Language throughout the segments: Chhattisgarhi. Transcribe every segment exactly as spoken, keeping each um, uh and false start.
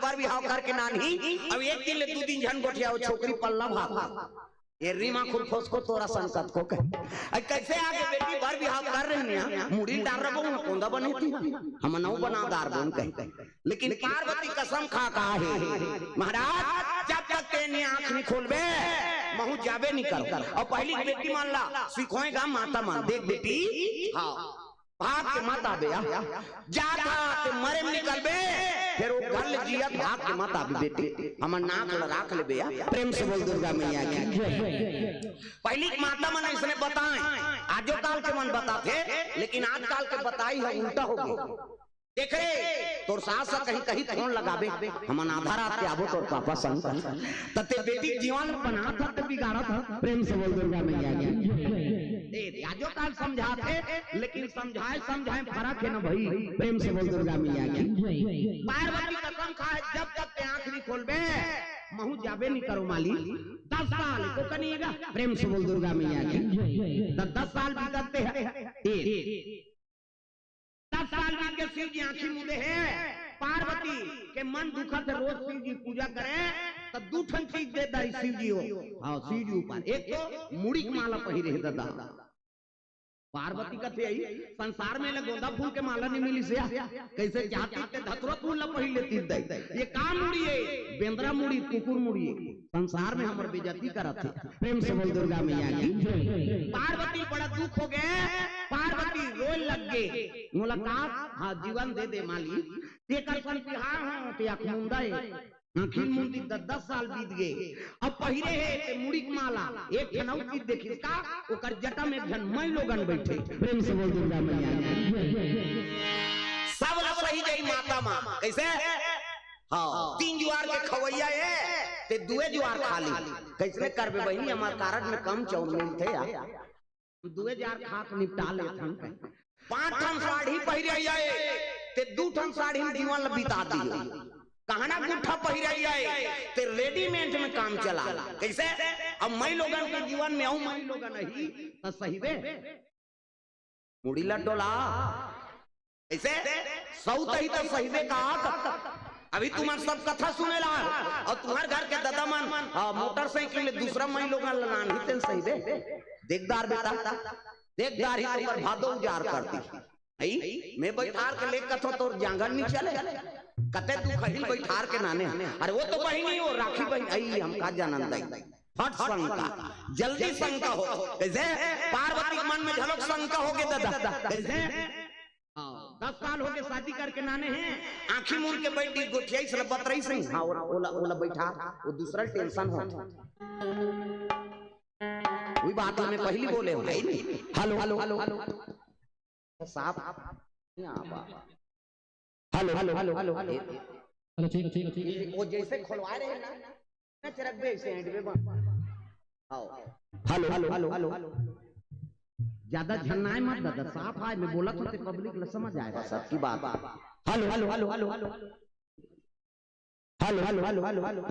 बर बिहाव करके नानही, अब एक दिन ले दू दिन झन गोठिया, वो छोकरी पल्ला भाग। ये रीमा खुद फोसको तोरा संकत को कहे। अरे कैसे आगे बेटी बर बिहाव कर रहे हैं, मुड़ी डार रबो ना कोंदा बने थी, हम नौ बना दार बोन कहे। लेकिन पार्वती कसम खा कहा है, महाराज जब तक तें आँख नहीं खोलबे, महूँ जाबे नहीं करो। और पहली बेटी मान ला, सिखोएगा माता मान, देख बेटी, हाँ, भाग के मत आबे, आ। जात हा ते मरे में निकलबे, फिर वो घर ले जियत भाग के मत आबे बेटी, हमर नाक ल राख लेबे, आ। प्रेम से बोल दुर्गा मैया की। पहली माता मन इसने बताए, आजो काल के मन बताथे, लेकिन आजकाल के बताई ह उल्टा हो गए। देख रे, तोर सास ह कहीं कहीं फोन लगाबे, हमन आधा रात के आबो तोर पापा संग। त ते बेटी जीवन बनात ह, ते बिगाड़त ह। प्रेम से बोल दुर्गा मैया की। ए, आजो काल समझात हे, लेकिन समझाए समझाए फरक हे ना भाई। प्रेम से बोल दुर्गा मैया की। पार्वती कसम खाए, जब तक ते आँख नहीं खोलबे, महूँ जाबे नहीं करो माली। दस साल को कनिएगा। प्रेम से बोल दुर्गा मैया की। त दस साल बीतत हे। ए, दस साल बीत के शिव जी आँखी मूंदे हे, पार्वती के मन दुखत हे, रोज शिव जी पूजा करे, त दू ठन चीज दे दई शिव जी हो। हाँ, शिव जी ऊपर। एक तो मुड़ी के माला पहिरे हे ददा। पार्वती कथे आई, संसार में ले गोंदा फूल के माला नहीं मिली से। कैसे चाहती ते धतुरा फूल ला पहिर लेती दई। ये का मुड़ी हे? बेंदरा मुड़ी, कुकुर मुड़ी हे। संसार में हमर बेइज्जती करत हे। प्रेम से बोल दुर्गा मैया की। पार्वती बड़ा दुख हो गए, पार्वती रोए लग गए। मुलाकात, हाँ, जीवन दे दे माली। तेकर सन तिहार हो, ते आँख मुंदा हे। आँखी मुंदी द-, दस साल बीत गए। अब पहिरे हे ते मुड़ी के माला, एक ठन अउ चीज देखिस का, ओकर जटा में एक झन मई लोगन बैठे। प्रेम से बोल दुर्गा मैया की। सब ला सही जाई माता माँ। कैसे? हाँ, तीन जुआर के खवैया हे, ते दुए जुआर खा ली। कैसने करबे बहिनी, हमार कारड में कम चाउर मिलथे या। दुए जुआर खा के निपटा लेथन। पांच ठन साड़ी पहिरे आए, ते दू ठन साड़ी में जीवन ल बिता दियो। कहना गुट्ठा पहिरे आए, ते रेडीमेड में काम चला। कैसे? अब मई लोगन के जीवन में अउ मई लोगन ही, त सहिबे। मुड़ी ला डोला। ऐसे सौत ही तो सहिबे का। अभी तुमन सब कथा सुने ला और तुम्हार घर के ददा मन, हाँ, मोटरसाइकिल ले दूसरा मई लोगन ला नानही तेन सहिबे। देखदार बेटा, देखदार ही तोकर भादो उजार कर दी। आई, मैं बैठार के ले कथो तोर जांगर नहीं चले। कते तू खहिल बैठार के नाने। अरे वो तो बहिनी, वो राखी बहिनी, आई हम का जानन दई। फट शंका, जल्दी शंका हो। कैसे? पार्वती के मन में झलक शंका हो के ददा। कैसे? हाँ, दस साल हो के शादी करके नाने हे, आँखी मूंद के बैठी गोठियाई से बतरई से। हाँ, ओला, ओला, ओला बैठा, वो दूसरा टेंशन हो। वही बात हमें पहली बोले हो। Hello, hello, hello, hello. साफ नहीं आ पा। Hello, hello, hello, hello, hello. Hello, ठीक, ठीक, ठीक। वो जैसे खुलवा रहे हैं ना, ना चिरक बे, ऐसे एंड में बन। आओ। Hello, hello, hello, hello. ज्यादा झन्नाए मत दादा, साफ आए, मैं बोला तो ते पब्लिक ला समझ आए। बस आपकी बात। Hello, hello, hello, hello, hello. Hello, hello, hello, hello, hello.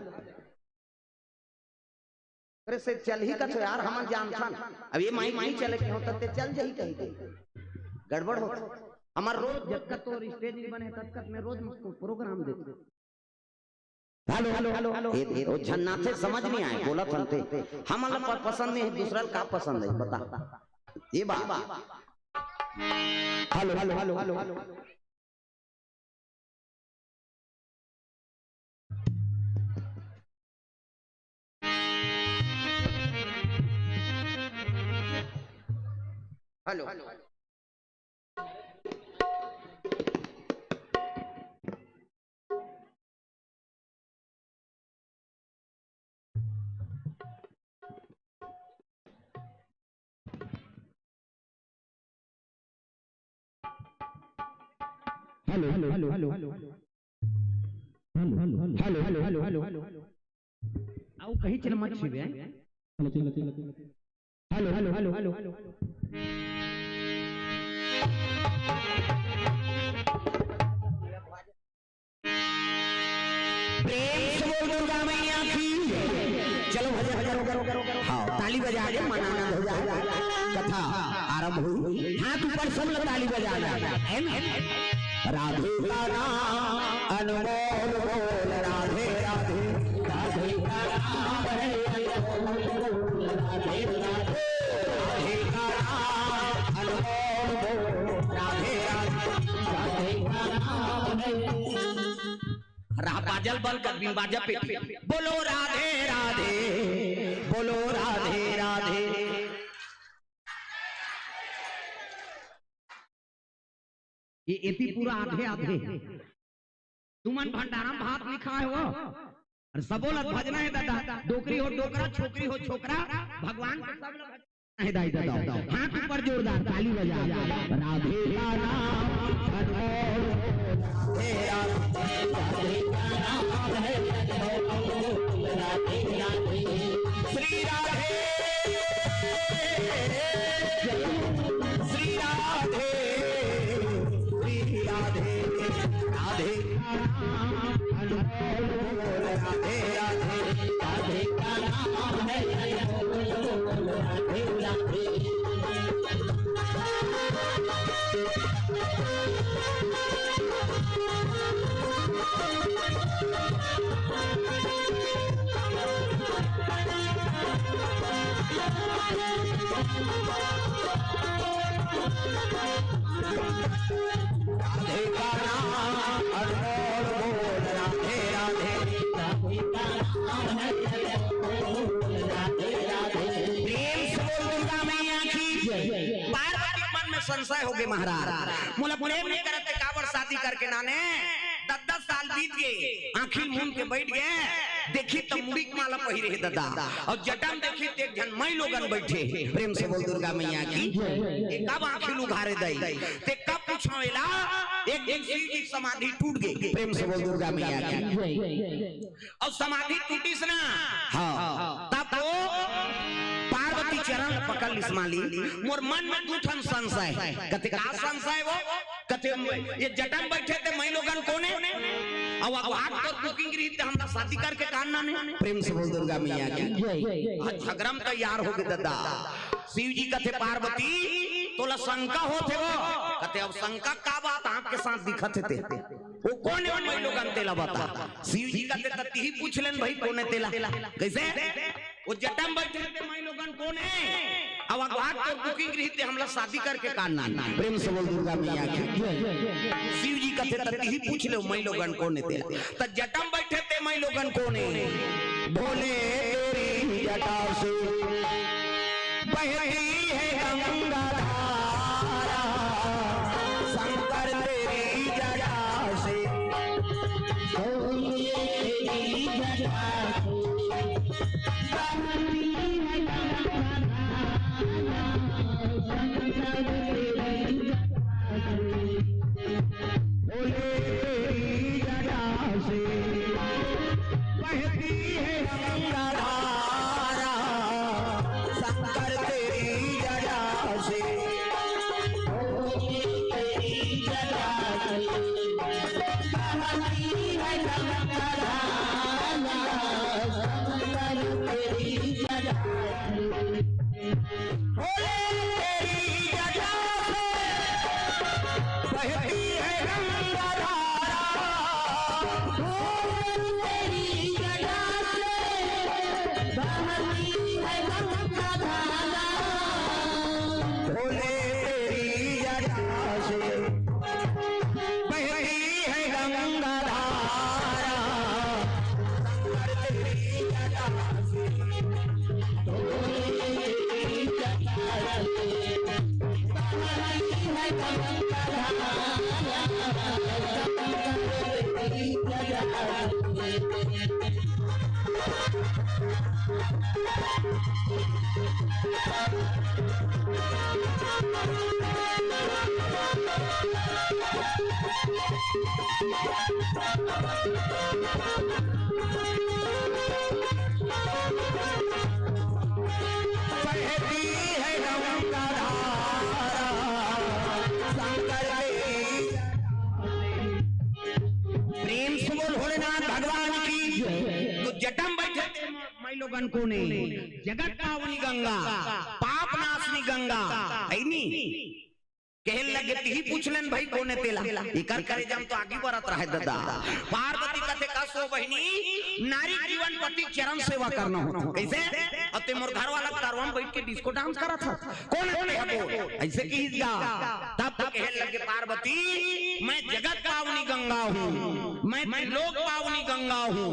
अरे से चल ही कथो यार, हमन जानथन। अब ये माइक नहीं चले के होता ते चल जही कही के। गड़बड़ होत। हमार रोज जतका तोर स्टेज नहीं बने, ततका मैं रोज प्रोग्राम देते। Hello, hello, hello, hello. ए, ए, ओ झन्नाथे समझ नहीं आए, बोला थनते। हमन ला प-, पसंद नहीं है, दूसरा ला का पसंद है, बता। ये बात। Hello, hello, hello, hello, hello. Hello. Hello, hello, hello, hello. Hello, hello, hello, hello. आओ, कहीं चल मत छिबे, हैं? Hello, hello, hello, hello. Hello, hello, hello, hello. प्रेम से बोल दुर्गा मैया की। चलो भजन करो, करो, करो, करो। हाँ, ताली बजा के मन आनंद हो जाए। कथा आरंभ हुई। हाथ ऊपर सब लोग ताली बजाना है ना? राधे का नाम अनमोल बोल रहा बाजल बल कर बिन बाजा पेटी। बोलो राधे राधे, बोलो राधे राधे। ये एती पूरा आधे आधे। तुमन भंडारा म भात नइ खाए हो। अरे सबो ला भजना हे दादा, डोकरी हो डोकरा, छोकरी हो छोकरा, भगवान के सब ला भजना हे दाई दादा। हाथ ऊपर जोरदार ताली बजा। राधे का नाम अनमोल, हे राधे, राधे का नाम है अनमोल, राधे राधे। श्री राधे, श्री राधे, श्री राधे, राधे का नाम अनमोल, राधे राधे, राधे का नाम है अनमोल, राधे राधे। राधे का नाम अनमोल बोल, राधे राधे। प्रेम से बोल दुर्गा मैया की। पार्वती मन में संशय हो गए महाराज, मोला प्रेम नहीं करत ते काबर शादी करके नाने। दस दस साल बीत गए, आँखी मूंद के बैठ गए, देखी त मुड़ी के माला पहिरे हे दादा, अउ जटा म देखी त एक झन माई लोगन बैठे हे। प्रेम से बोल दुर्गा मैया की। ए कब आँखी उघारे दई, ते कब पूछो एला, एक दिन शिव जी समाधि टूट गए। प्रेम से बोल दुर्गा मैया की। अउ समाधि टूटिस ना, हाँ, तब तो पार्वती चरण पकड़ लिस माली। मोर मन में दू ठन संशय, कते का संशय वो? कते ये जटा म बैठे ते माई लोगन कोने? अउ अगुवाट तोर booking रही ते हमला शादी करके कान नाने। प्रेम से बोल दुर्गा मैया की। आज झगड़ा म तैयार हो गए दादा। शिव जी कथे पार्वती, तोला शंका होथे वो? कथे अब शंका का बात, आँख के साथ दिखत हे ते। वो कोने वो माई लोगन तेला बता। शिव जी कथे त तिही पूछ लेन भाई कोने तेला। कैसे? वो जटा म बैठे ते माई लोगन कोने? अउ अगुवाट तोर booking रही ते हमला शादी करके कान नाने। प्रेम से बोल दुर्गा मैया की। शिव जी कथे त तिही पूछ ले माई लोगन कोने तेला। त जटा म बैठे ते माई लोगन कोने? भोले तेरी जटा से बहती है गंगा धारा, शंकर तेरी जटा से, भोले तेरी जटा से भोले तेरी जटा से बहती है गंगा धारा, शंकर तेरी जटा से बहती है गंगा धारा, शंकर तेरी जटा से। भोले तेरी जटा से बहती है गंगा धारा। भोले तेरी जटा से बहती है गंगा धारा। भोले तेरी जटा से बहती है गंगा धारा। बहती है गंगा धारा, शंकर तेरी। प्रेम से बोल भोलेनाथ भगवान की। तो जटा म बैठे ते माई लोगन कोने? जगत पावनी गंगा, पाप नाशनी गंगा, है नी? कहे लगे, तिही पूछ लेन भाई कोने तेला। एकर करेजा म तो आगी बरत रहे दादा। पार्वती कथे, कस हो बहिनी, नारी जीवन पति चरण सेवा करना होथे। कैसे? अब ते मोर घर वाला करवा म बैठ के disco dance करत हस। कोने ते हबो? ऐसे किहिस गा। तब तो कहे लगे पार्वती, मैं जगत पावनी गंगा हूँ। मैं त्रिलोक पावनी गंगा हूँ,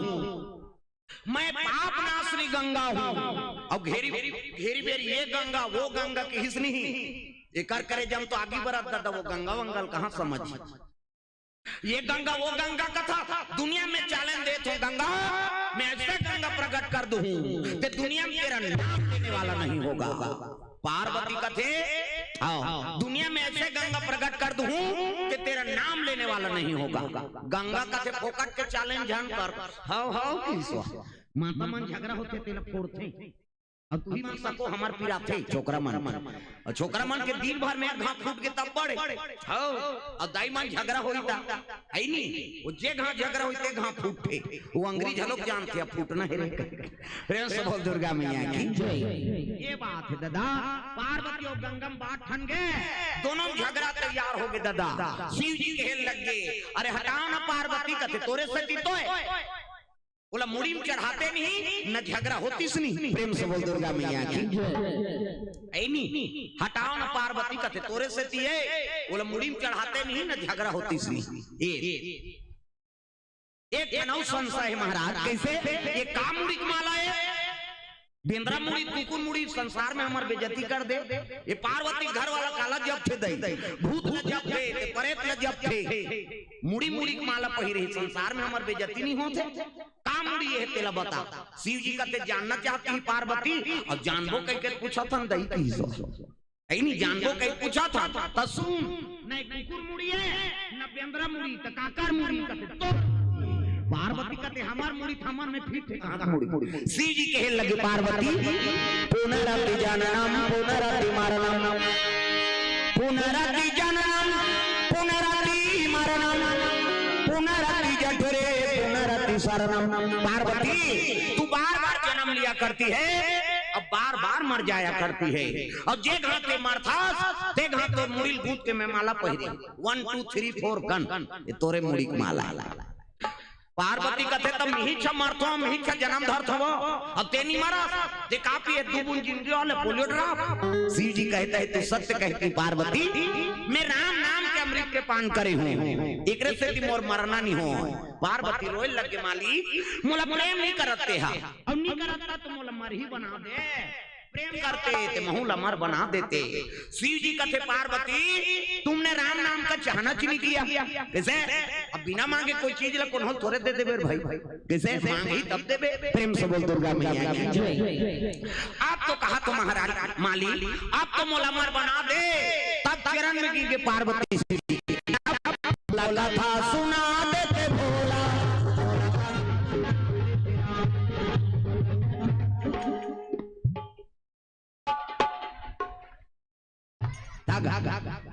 मैं पाप नाशनी गंगा हूँ। अब घेरी घेरी बेरी ये गंगा वो गंगा किहिस नहीं, एकर करे जम तो आगी बरत ददा, वो गंगा वंगा ल कहाँ समझ। ये गंगा वो गंगा कथे, दुनिया में challenge देत हों गंगा, मैं ऐसे गंगा प्रकट कर दूँ कि दुनिया में तेरा नाम लेने वाला नहीं होगा। पार्वती कथे, हाँ, दुनिया में ऐसे गंगा प्रकट कर दूँ कि तेरा नाम लेने वाला नहीं होगा। गंगा कथे फोकट के challenge झन कर। हव हव किहिस। माता मन झगरा होथे तेला फोड़थे। अब तुही मन सको हमर पिराथे छोकरा मन। अउ छोकरा मन के दिन भर में एक घांव फूट गे तब बड़े। हव, अउ दाई मन झगरा होही ता, हइ नी? वो जे घांव झगरा होही ते घांव फूटथे। वो अंग्रेज लोग जानथे, अब फूटना हे रे। प्रेम से बोल दुर्गा मैया की जय। ये बात हे ददा, पार्वती अउ गंगा म बात ठन गे, दोनों झगरा तैयार हो गे ददा। शिव जी कहे लग गे, अरे हटाओ ना पार्वती, कथे तोरे सेती तो हे। ओला मुड़ी म चढ़ाते नहीं, न झगरा होतिस नहीं। प्रेम से बोल दुर्गा मैया की। ऐ नी, हटाओ न पार्वती कथे तोरे सेती हे, ओला मुड़ी म चढ़ाते नहीं, न झगरा होतिस नहीं। ए, एक ठन अउ संशय हे महाराज, कइसे? ये का मुड़ी के माला हे? बेंदरा मुड़ी, कुकुर मुड़ी, संसार में हमर बेइज्जती कर दे। ये पार्वती घर वाला काला जपथे दई, भूत ल जपथे, ते परेत ल जपथे। मुड़ी मुड़ी के माला पहिरे, संसार में हमर बेइज्जती नहीं होथे। का मुड़ी हे तेला बता। शिव जी कथे जानना चाहती है पार्वती, अउ जानबो कहिके पूछत हन दई किहिस। ऐ नी जानबो कहिके पूछत हन, त सुन। न कुकुर मुड़ी हे, न बेंदरा मुड़ी, त काकर मुड़ी कथे तो। पार्वती कथे हमर मुड़ी थमन में फिट हे, काकर मुड़ी। शिव जी कहे लगे पार्वती, पुनरपि जननम पुनरपि मरणम, पुनरपि जननम पुनरपि मरणम, पुनरपि जठरे पुनरपि शरणम। पार्वती, तू बार बार जन्म लिया करती है, अब बार बार मर जाया करती है, और जे घांव ते मरथस ते घांव तोर मुड़ी ल गूंथ के मैं माला पहिरे। One two three four gun, ये तोरे मुड़ी के माला। पार्वती कथे, "त मिही छ मरथो, मिही छ जन्म धरथो, अब ते नी मरस, ते का पिए दू बूंद जिंदगी वाले पोलियो ड्रॉप।" शिव जी कहते हैं, "तू सत्य कहती पार्वती, मैं राम नाम के अमृत के पान करे हूँ, एकरे सेती मोर मरना नहीं हो।" पार्वती रोए लगे, "मालिक, मोला प्रेम नहीं करत ते हा, अउ नहीं करत त मोला मरही बना दे।" प्रेम करते ते महू ल अमर बना देते। शिव जी कथे, "पार्वती, तुमने राम नाम का चाहना च नहीं किया।" कइसे? अब बिना मांगे कोई चीज ला कोनो थोरे दे देबे रे भाई। कइसे? मांगही तब देबे। प्रेम से बोल दुर्गा मैया की जय। आप तो कहा तो महाराज माली, आप तो मोला अमर बना दे, तब चरण में गिर के पार्वती शिव जी। लगा था सुना देते भोला।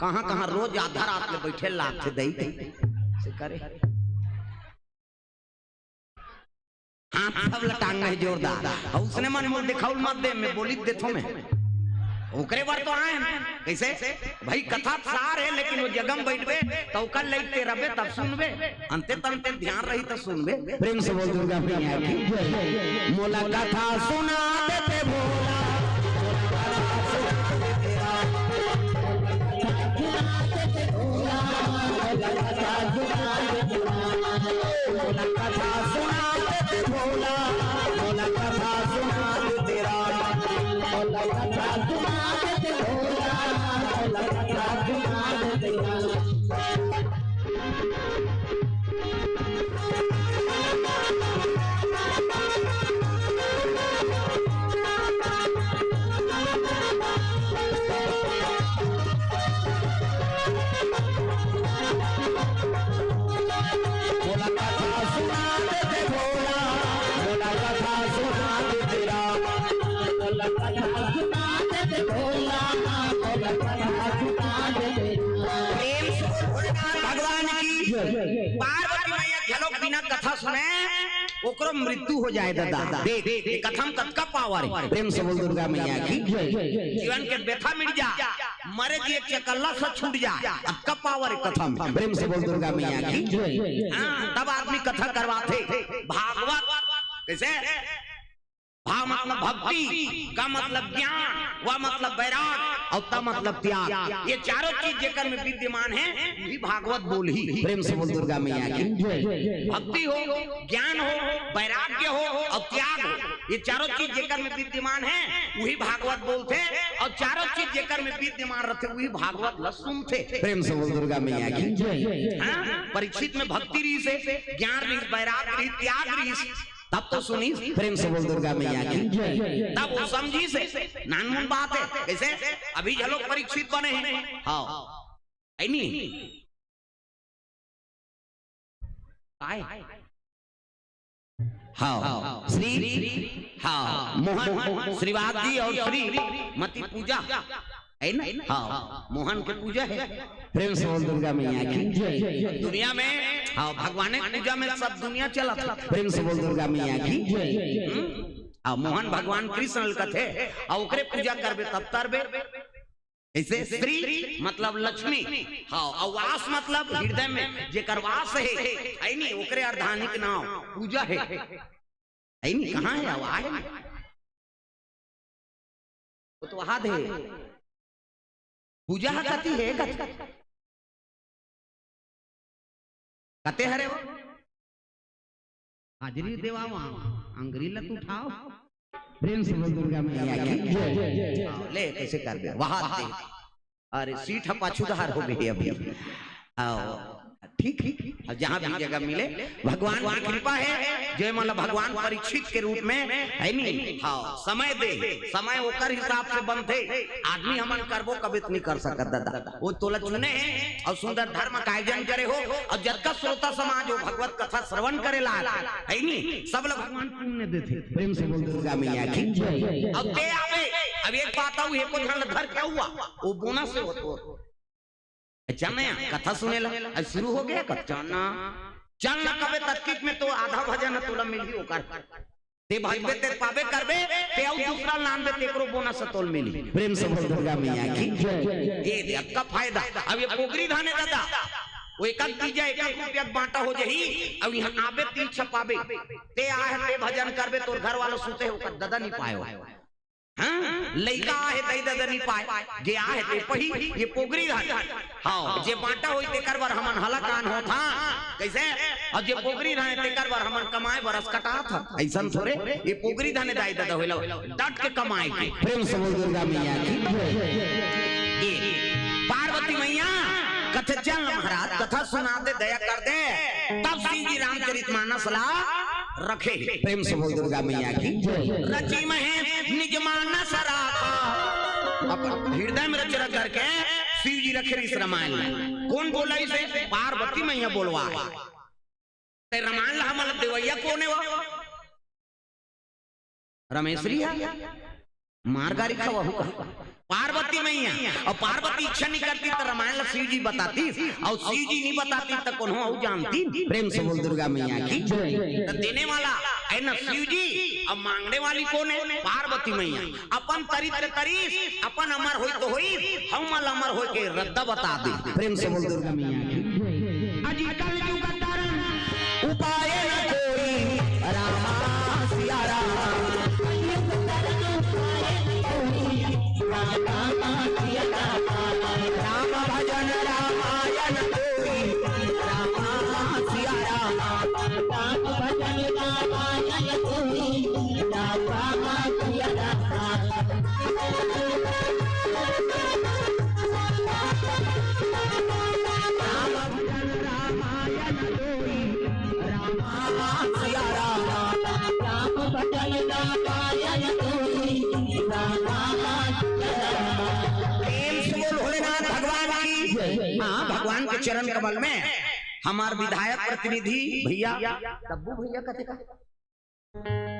कहाँ कहाँ रोज आधा रात ले बैठे लात थे दई दई से करे। हाथ सब लटांग नहीं जोरदार। अउ उसने मन मोल दिखाउल मत दे, मैं बोली देथो मैं। ओकरे बर तो आए हैं। कइसे? भाई कथा सार हे, लेकिन वो जगह में बैठबे त ओकर लइक ते रबे तब सुनबे। अंते तंते ध्यान रही त सुनबे। प्रेम से बोल दुर्गा मैया की जय। मोला कथा सुना देते भोला। मोला कथा सुना देते भोला। मोला कथा सुना देते राम। मोला कथा सुना देते भोला। मोला कथा सुना देते राम। मोला कथा सुना देते भोला, मोला कथा सुना देते राम। मोला कथा सुना देते भोला, मोला कथा सुना देते राम। प्रेम से बोल भोलेनाथ भगवान की। पार्वती मैया घलोक बिना कथा सुने ओकरो मृत्यु हो जाए दादा। देख, ये कथा में कतका power हे। प्रेम से बोल दुर्गा मैया की। जीवन के व्यथा मिट जा, मरे जी एक चकल्ला से छूट जा, अतका power हे कथा में। प्रेम से बोल दुर्गा मैया की। हाँ, तब आदमी कथा करवाथे। भागवत कइसे? भा मतलब भक्ति, ग मतलब ज्ञान, व मतलब वैराग और त मतलब त्याग। ये चारों चीज जेकर में विद्यमान है, वही भागवत बोलही। प्रेम से बोल दुर्गा मैया की। भक्ति हो, ज्ञान हो, वैराग्य हो और त्याग हो, ये चारों चीज जेकर में विद्यमान है, वही भागवत बोलथे। और चारों चीज जेकर में विद्यमान रथे, वही भागवत ल सुनथे। प्रेम से बोल दुर्गा मैया की। हाँ, परीक्षित में भक्ति रहिस हे, ज्ञान रहिस, वैराग रहिस, त्याग रहिस, तब तो सुनिस। प्रेम से बोल दुर्गा मैया की। तब वो समझिस हे, नानमुन बात है। कैसे? अभी घलो परीक्षित बने हैं। हाँ, है नी? काय? हाँ, श्री, हाँ, मोहन, श्रीवास जी और श्रीमती पूजा, है ना? हाँ, मोहन के पूजा है। प्रेम से बोल दुर्गा मैया की। दुनिया में, हाँ, भगवान के पूजा में सब दुनिया चलत हे। प्रेम से बोल दुर्गा मैया की। हम्म? हाँ, मोहन भगवान कृष्ण ल कथे, और ओकरे पूजा करबे तब तरबे। ऐसे श्री मतलब लक्ष्मी, हाँ, और वास मतलब हृदय में जेकर वास है, है नी, ओकरे अर्धांगिनी के नाम पूजा है, है नी, कहाँ है? वो आहे नी। वो तो वहां दे। पूजा ह कति हे, कति? कते हरे वो? हाजिरी देवा वहाँ, अंगरी लत उठाओ। प्रेम से बोल दुर्गा मैया की जय। ले, कैसे कर दे? वहां दे। अरे, सीट ह पाछू धार हो गई अभी। आओ, ठीक, ठीक। अब जहाँ भी जगह मिले, भगवान की कृपा है, जो मतलब भगवान परीक्षित के रूप में, है नी? हाँ, समय दे, समय ओकर हिसाब से बनथे। आदमी हमन करबो कभी तो नहीं कर सकत दादा। वो तोला चुने हे और सुंदर धर्म का आयोजन करे हो, और जतका श्रोता समाज हो भगवत कथा श्रवण करे ला, है नी? सब ला भगवान पुण्य देथे। प्रेम से बोल दुर्गा मैया की जय। अब ते आवे, अब एक बात आऊ, एको झन ला धर के आऊ, वो बोनस से होत हो। चल ना, कथा सुने ला, अब शुरू हो गया कथा। चल ना, चल ना कबे तत्किक में तो आधा भजन ह तोला मिलही ओकर। ते भजबे ते पाबे करबे, ते अउ दूसरा लानबे तेकरो बोनस ह तोल मिलही। प्रेम से बोल दुर्गा मैया की जय। ये दे, अतका फायदा। अब ये पोगरी धाने दादा, वो एक एक तीजा एक एक रुपया के बांटा हो जही, अब यहाँ आबे तीज छपाबे, ते आहे ते भजन करबे, तोर घर वाला सुते हो, ओकर ददा नहीं पाए हो। हाँ, लइका आहे, दई ददा नी पाए, गे आहे ते पही, ये पोगरी धान। हाँ, जे बांटा होई तेकर बर हमन हलाकान होत हां। कैसे? और जे पोगरी धान तेकर बर हमन कमाए बर असकटात हां। अइसन थोरे, ये पोगरी धान दाई ददा होइला, डट के कमाए के। प्रेम से बोल दुर्गा मैया की। ये पार्वती मैया कथे, "चल महाराज, कथा सुना दे, दया कर दे।" तब शिव जी रामचरित मानस ला रखे हे। प्रेम से बोल दुर्गा मैया की। रची महेश निज मानस राखा। अपन हृदय में रच रच करके शिव जी रखे रहिस रामायण में। कौन बोला इसे? पार्वती मैया बोलवा। ते रामायण ला हमला देवैया कौन हे वो? रमेशरी हा? मार गारी खवाहू का? पार्वती मैया। और पार्वती इच्छा नहीं करती तो रामायण ला शिव जी बताती, और शिव जी नहीं बताती तो कोनो अउ जानती। प्रेम से बोल दुर्गा मैया की। तो देने वाला है ना शिव जी, और मांगने वाली कौन है? पार्वती मैया। अपन तरित तरीस, अपन अमर होई तो होई, हम अमर होई के रद्दा बता दे। प्रेम से बोल दुर्गा मैया की। अजी कलयुग तरन उपाय न कोई, रामा सिया राम। राम भजन रामायण कोई, रामा सिया राम। राम भजन रामायण कोई, रामा सिया राम। राम भजन रामायण कोई, रामा सिया राम। राम भजन रामायण कोई, रामा सिया राम। प्रेम से बोल भोलेनाथ भगवान की। हाँ, भगवान के चरण कमल में हमार विधायक प्रतिनिधि भैया, तब्बू भैया कथे का?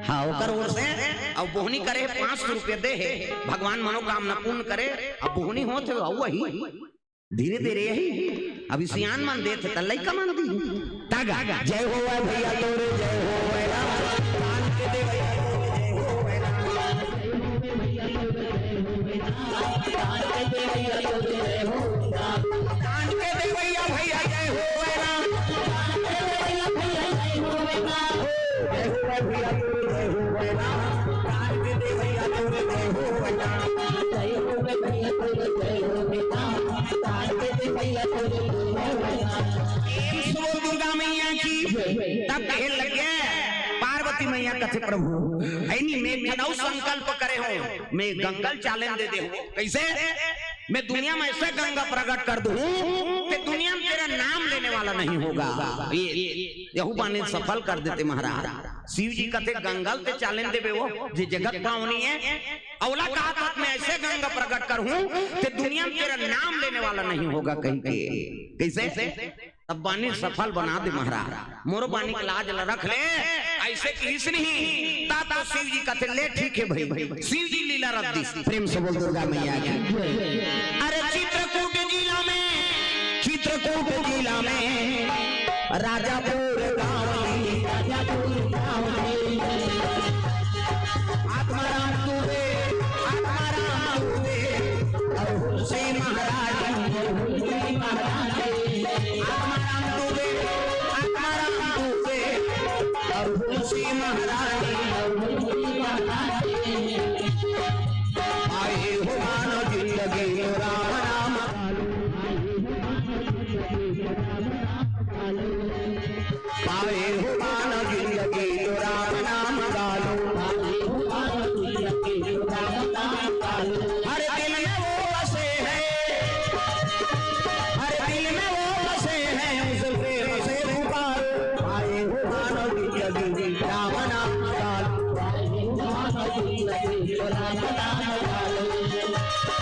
हाँ, ओकर ओर से अउ बोहनी करे पाँच सौ रुपया दे हे, भगवान मनोकामना पूर्ण करे। अब बोहनी होत हे, अउ वही धीरे धीरे यही, अभी सियान मन देत हे, त लइका मन दी। तागा, जय हो भैया तोरे, जय हो भैया। दान के देवैया तोरे, जय हो भैया। दान के देवैया तोरे, जय हो। दान के देवैया भैया, जय हो भैया। दान के देवैया भैया, जय हो भैया। जय हो भैया तोरे, जय हो भैया। प्रेम से बोल दुर्गा मैया की। तब कहे लगे पार्वती मैया कथे, प्रभु, ऐनी मैं खनऊ संकल्प करे हूँ, मैं गंगल चालन दे दे हूँ। कैसे? मैं दुनिया में ऐसे गंगा प्रकट कर दूं कि दुनिया में तेरा नाम लेने वाला नहीं होगा। ये, ये, यहू बानी सफल कर देते महाराज। शिव जी कथे, गंगल ते चालन देबे वो, जे जगत पावनी है। अवला कहा था, मैं ऐसे गंगा प्रकट करूं कि दुनिया में तेरा नाम लेने वाला नहीं होगा कहीं के। कैसे? तब बानी सफल बना दे महाराज, मोरो बानी के लाज ल रख ले, ऐसे किहिस नहीं। ता तो शिव जी कथे, ले ठीक है भाई, शिव जी लीला रख दी। प्रेम से बोल दुर्गा मैया की। अरे चित्रकूट जिला में, चित्रकूट जिला में राजापुर गांव में, राजापुर गांव में आत्माराम दुबे, आत्माराम दुबे और हुलसी महाराज, हुलसी महाराज, आत्माराम दुबे, आत्माराम दुबे और हुलसी महाराज, और हुलसी महाराज। आए हो मानो जिंदगी मोरा